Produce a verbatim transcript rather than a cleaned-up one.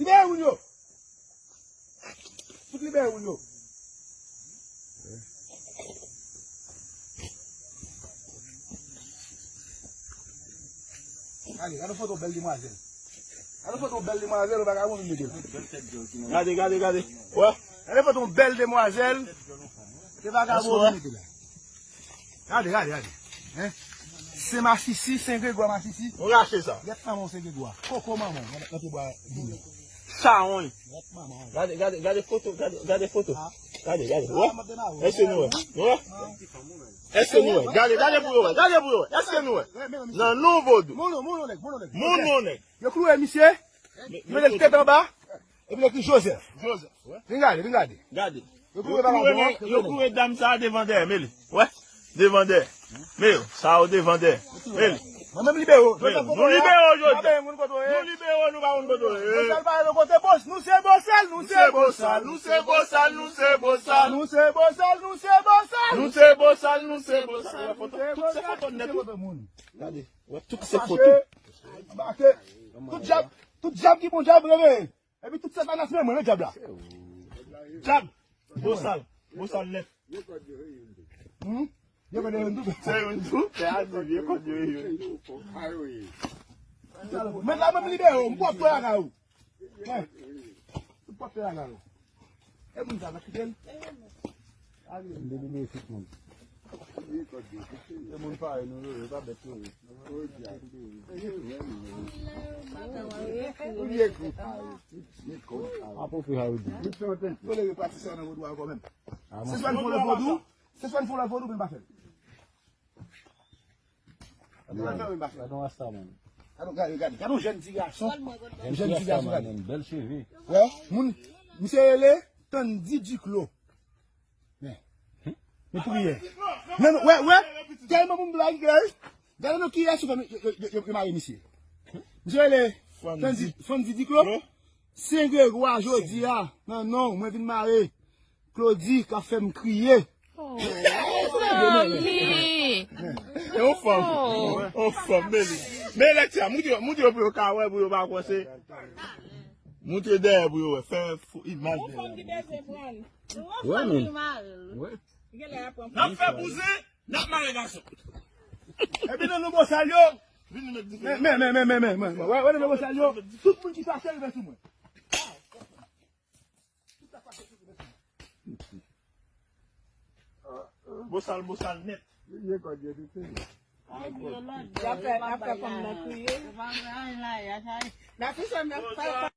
Libere moun yo. Fout libere moun yo. Gade, gade foto bèl demwazèl. Gade foto bèl demwazèl, yon vagabon vin mete la. Gade, gade, gade. Wè. Gade foto yon bèl demwazèl. Se vagabon vin mete la. Gade, gade, gade. Hein? Sen Masisi, Sen Gregwa Masisi. Nou rache sa. Gèt manman w Sen Gregwa. Koko manman w, nan pye bwa boulè. Chawony. Gèt manman w. Gade, gade, gade foto, gade, gade foto. Gade, gade. Wè? Èske nou wè? Nou wè? Èske nou wè? Gade, gade pou yo wè. Gade pou yo wè. Èske nou wè? Nan non vodou. Moun non nèg, moun non nèg. Moun non nèg. Yo klouwe misye. Yo met tèt anba. Epi yo ekri Joseph. Joseph, wè. Vin gade, vin gade. Gade. Yo klouwe vagabon an, yo klouwe dam sa a devan dèyè, men li. Wè. Devan dèyè. Men yo, sa yo devan dèyè. Men li. Mwen menm libere w. Joseph, nou libere w jodi. Nou libere w, nou pa konn kote w ye. Bosal pa yon kote, bos, nou se Bosal, nou se Bosal, nou se Bosal, nou se Bosal. Nou se Bosal, nou se Bosal. Nou se Bosal, nou se Bosal. Tout se foto nèt wi. Gade, wè tout se foto. Tout djab, tout djab ki bon djab reveye. Epi tout Satanas men mwen, men dyab la. Dyab. Bosal. Bosal nèt. Hmm? Yo konn yon tou. Se yon tou. Se a di vye kòd yo ye. Men la menm libere w, m pwòp fè lakay ou. M pwòp fè lakay ou. E moun sa va kite l. M te libere tout moun. Se moun parèy nou yo, yo pa bèt yo ye. Ou ye kou. Apwofe sa yo di. Tolere pati sa nan vodou a kanmenm. Se swa n fè lòt vodou, se swa n fè lòt vodou, men pa fè l. Gade yon rasta, man. Gade, gade, gade yon jèn ti gason. Jèn ti gason, gade. Bèl cheve. Wè, moun, misye rele Tandy Duclos. Men, men priyè. Men, wè, wè, tèlman moun blag, gade. Gade non kiyès yo, yo, yo, yo, yo mare misye. Misye rele Tandy, Tandy Duclos. Sen Gregwa jodi a, nan non, mwen vin mare. Claudy k ap fè m kriye. Oh, mami. E yon fanm. Oh. Yon fanm, men li. Men lè ti a, moun yo, moun yo pou yo ka wè, pou yo pa kwè se. Moun te dèyè pou yo wè. Fè fo imaj dèyè. Yon fanm ki bezwen pran. Yon fanm ki mare l. Wè. N ap fè bouzen, n ap mare gason. Epi nan non Bosal yo. Vin nou met diferan. Men, men, men, men, men, men, men. Wè, wè, nan non Bosal yo. Tout moun ki fache, rive sou mwen. Bosal, bosal nèt. Ye kòd yo tou se. Y ap fè, y ap fè fanm nan kriye. N ap fè, n ap fè.